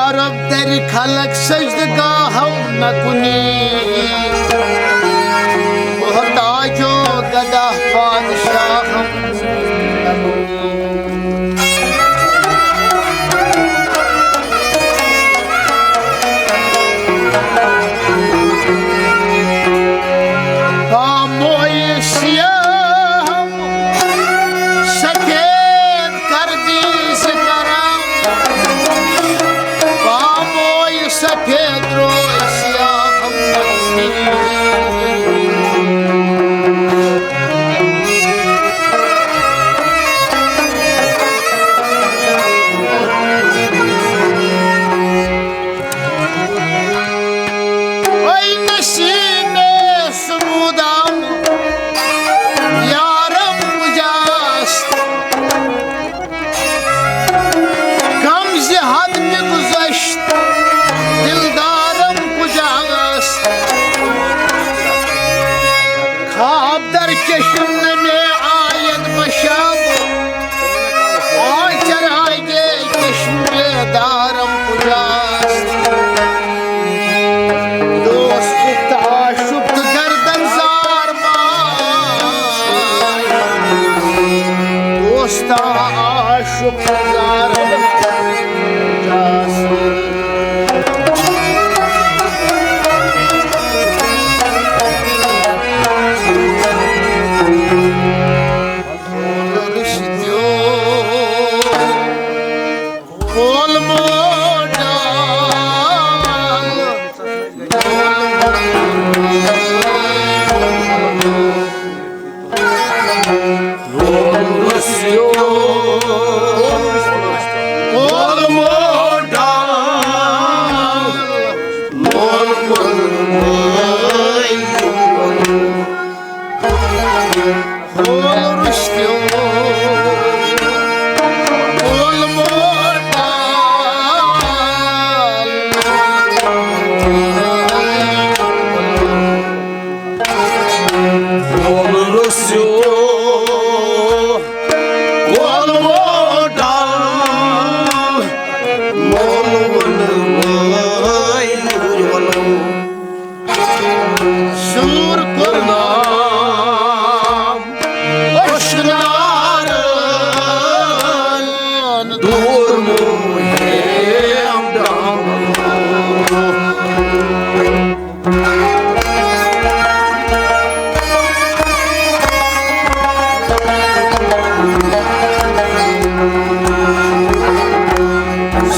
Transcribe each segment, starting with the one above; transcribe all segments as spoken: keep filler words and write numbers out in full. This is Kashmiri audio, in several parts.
عرب درِ خلق سجدٕ گاہم نہ کُنی، محتاجو گدا پادشاہم۔ پامویہِ سیاہم سفید کردی ز کرم، پامویہِ سفید روی سیاہم۔ اے نسیمِ سمودم یارم کجاست، کم ز حد مے گذشت دلدارم کجاست۔ خواب در چشم نہ مے آید بشب، آچر آگے چشم بیدارم کجاست۔ دوست تہٕ عاشق تہٕ گردن زار ماے، دوست تہٕ عاشق تہٕ گردن زار ماے۔ رشتیو، کول موٹا۔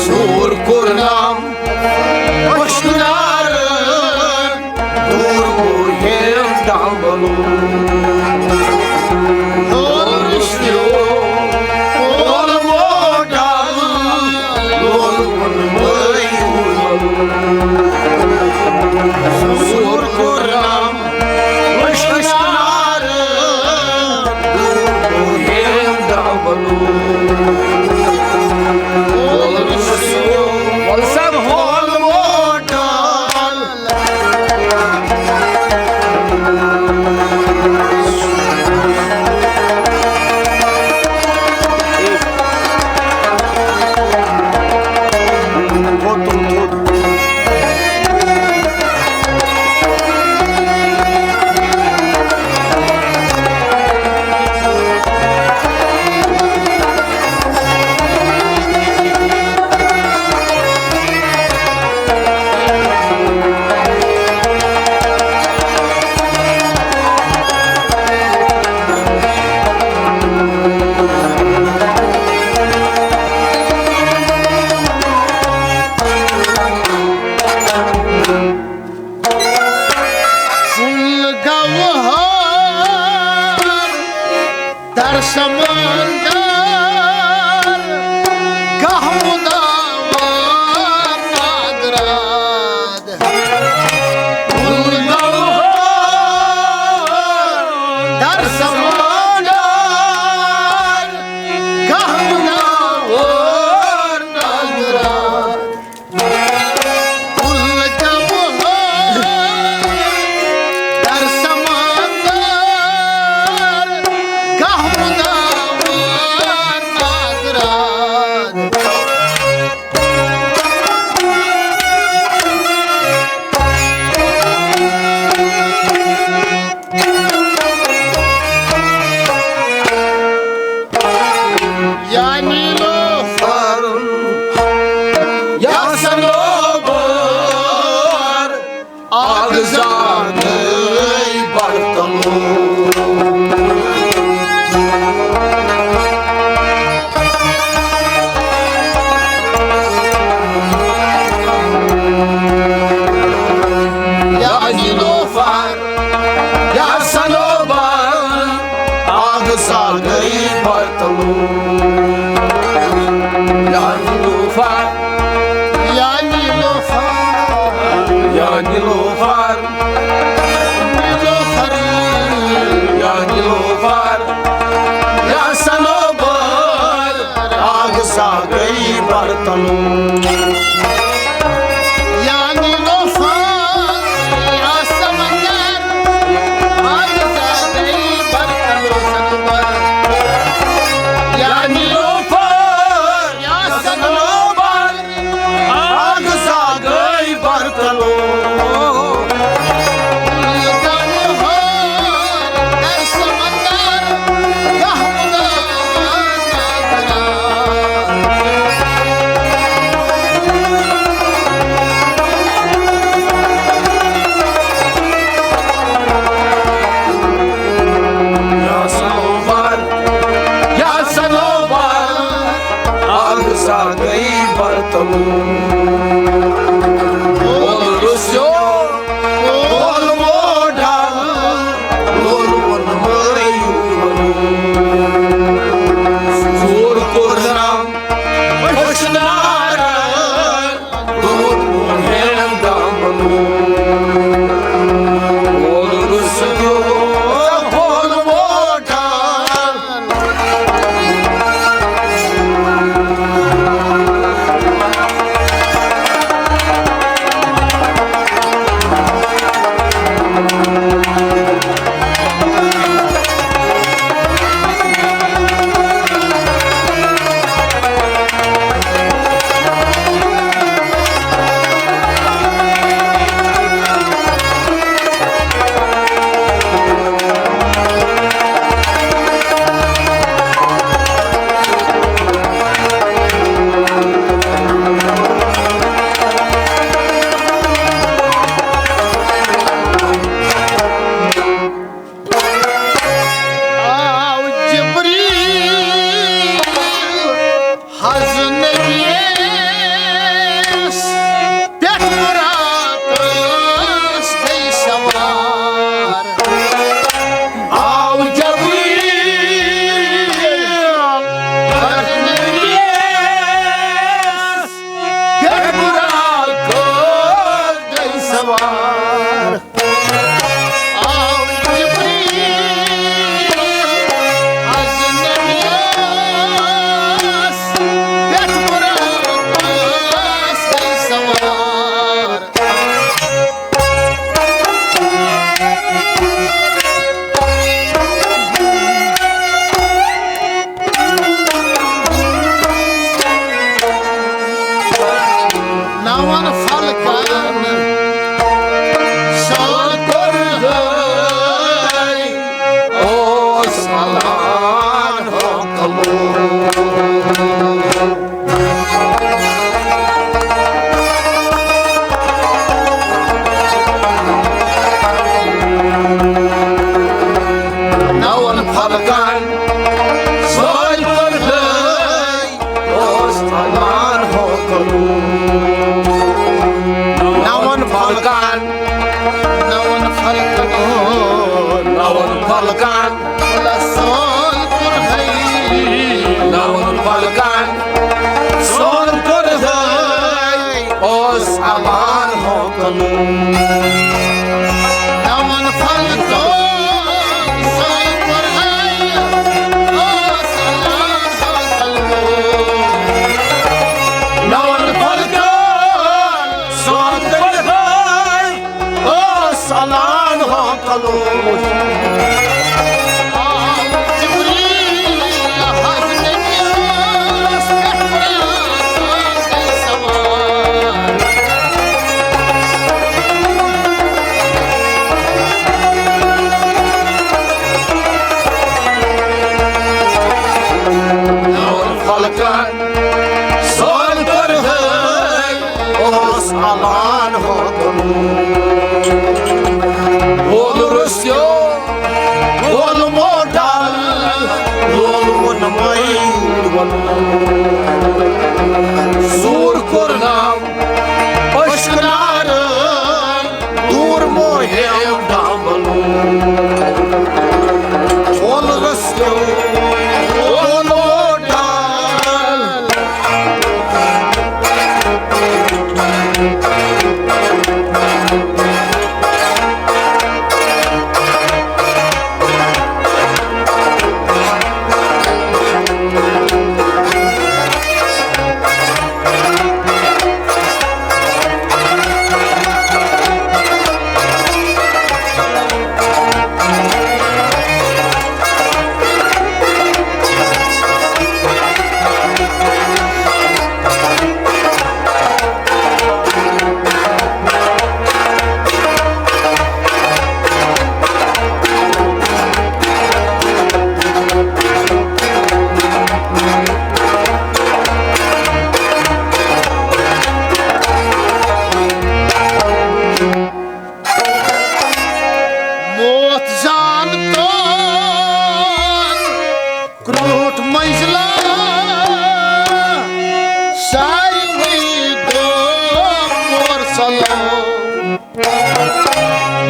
سوٗر کوٚرنم اشکنارن، دوٗر موہیم دامن۔ سوٗر کوٚرنم اشکنارن، دوٗر موہیم دامن۔ نیلوفر، نیلوفر، یا نیلوفر، یا صنوبر، آگ ساگئی برتنو۔ یا نیلوفر، یا سمندر، آگ ساگئی برتنو صنوبر۔ یا نیلوفر، یا صنوبر، آگ ساگئی برتنو۔ یا صنوبر، یا صنوبر، آگ ساگئی برتنو۔ وول رُسیو، وول موڈا، وول وون مٲیوٗن۔ ژوٗر کوٚر رام وٕچھنارن۔ آو جبریل حض نبیس پٮ۪ٹھ براقس گٔے سوار۔ آو جبریل حض نبیس پٮ۪ٹھ براقس گٔے سوار۔ آو جبریل حض نبیس پٮ۪ٹھ براقس گٔے سوار۔ نَوَن فلکن سٲل کوٚر ہٲے، اوس اعلان حق۔ نَوَن فلکن سٲل کوٚر ہٲے، اوس اعلان حق۔ نَوَن فلکن، نَوَن فلکن، نَوَن فلکن سٲل کوٚر ہٲے۔ نَوَن فلکن سٲل کوٚر ہٲے، اوس اعلان حق۔ نَوَن فلکن سٲل کوٚر ہٲے، اوس اعلان حق۔ نَوَن فلکن سٲل کوٚر ہٲے، اوس اعلان حق۔ آو جبریل حض نبیس پٮ۪ٹھ براقس گٔے سوار۔ نَوَن فلکن سٲل کوٚر ہٲے، اوس اعلان حق۔ وول رُسیو، وول موڈل، وول وون مَے وون۔ ژوٗر کوٚر نام اشکنارن، دوٗر موہِم دامن۔ وول رُسیو، وول موڈل۔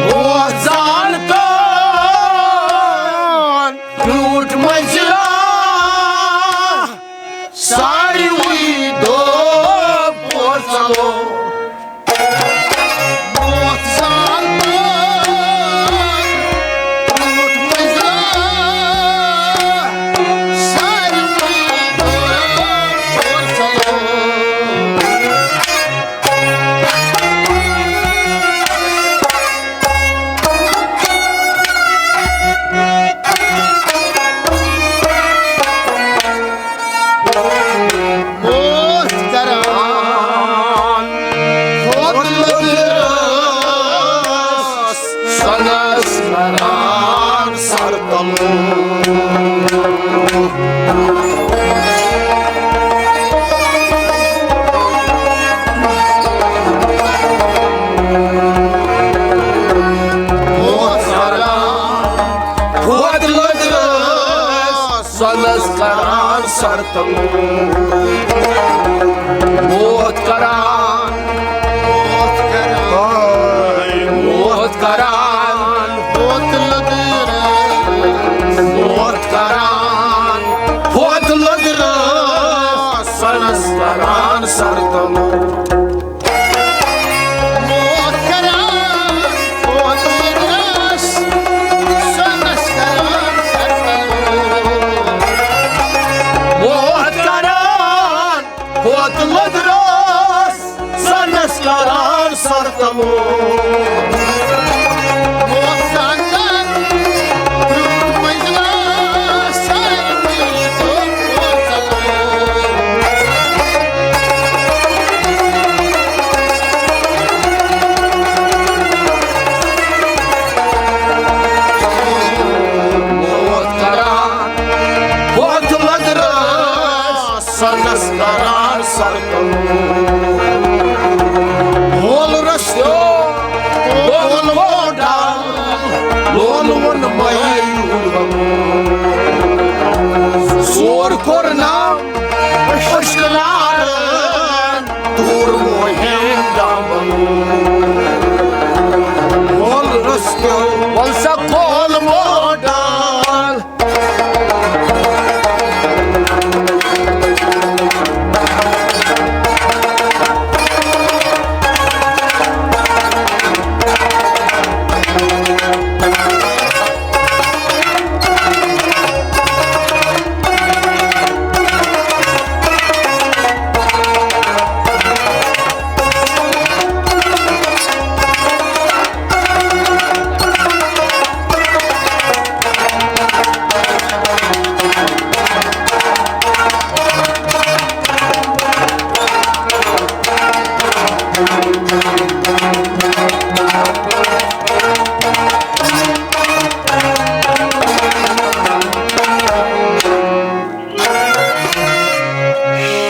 موت زان کان، ٹوٗٹ مٔنٛزِلا، ساروٕے دۄہ پوژلو۔ موت زان کان، ٹوٗٹ مٔنٛزِلا، ساروٕے دۄہ پوژلو۔ موت کران، موت لٔدرس، سۄنس کران سر تلو۔ موت کران، موت لٔدرس، سۄنس کران سر تلو۔ موت کران، موت کران، موت کران، موت لٔدرس، موت کران، موت لٔدرس، سۄنس کران سر تلو۔ موت کران، موت لٔدرس، سۄنس کران سر تلو۔ موت کران، موت لٔدرس، سۄنس کران سر تلو۔ موت زان کان، ٹوٗٹ مٔنٛزِلا، ساروٕے دۄہ پوژلو۔ موت کران، موت لٔدرس، سۄنس کران سر تلو۔ مول رستو، مول موٹا، لون وون مے۔ سور کوٚر نام اشکنارن، دوٗر مُہِم دامن۔ مول رستو، وَل سا کول موٹا۔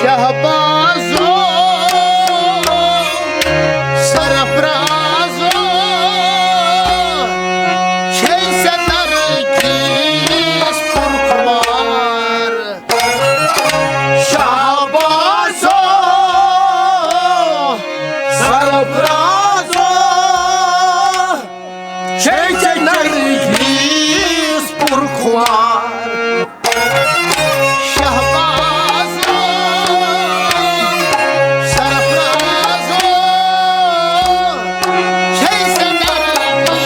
شہبازو، سرفرازو، چھے ژےٚ ترقی یس پُرخمار۔ شہبازو، سرفرازو، چھے ژےٚ ترقی یس پُرخمار۔ شہبازو، سرفرازو، چھے ژےٚ ترقی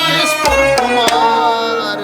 یس پُرخمار۔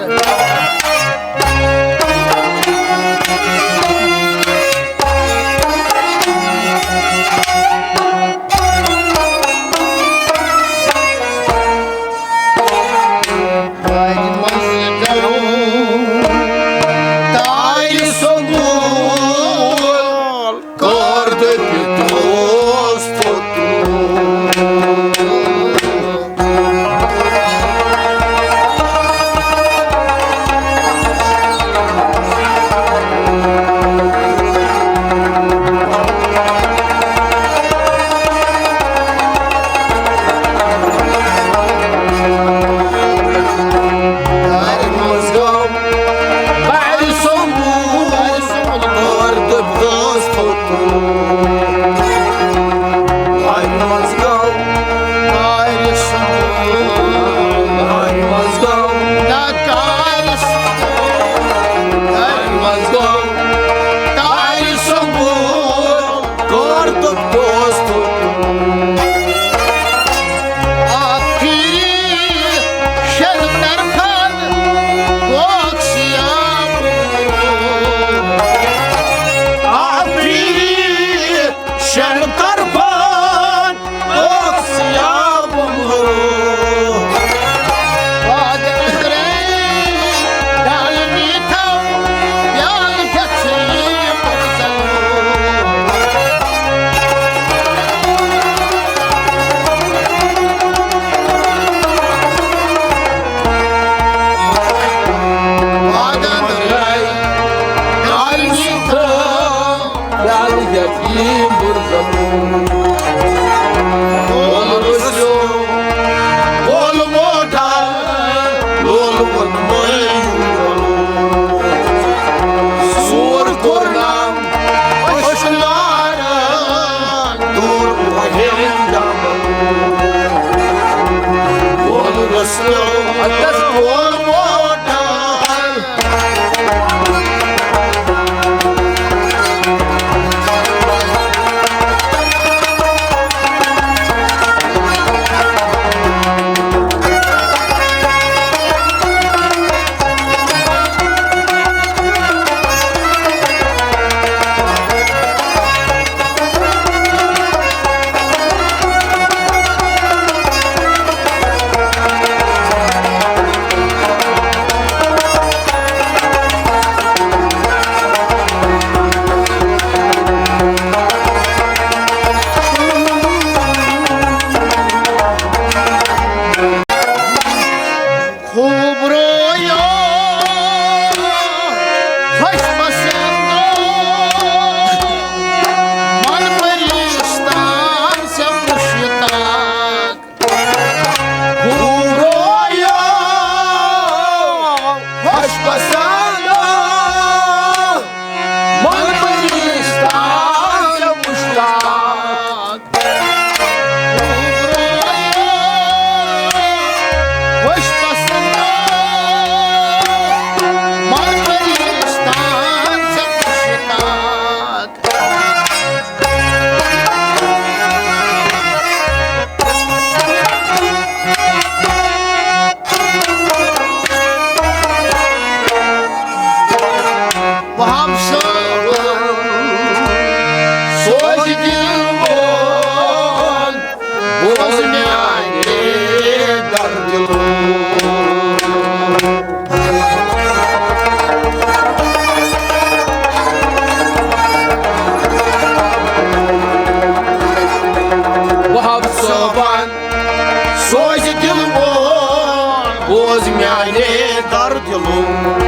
خوب رویو خوش پسندو، من پریشتان سے مشتاق۔ خوب رویو خوش پسندو، من پریشتان سے مشتاق۔ وہاب صٲبن سوزِ دِل وول، بوز میانہِ دردِ لوٗر۔ وہاب صٲبن سوزِ دِل وول، بوز میانہِ دردِ لوٗر۔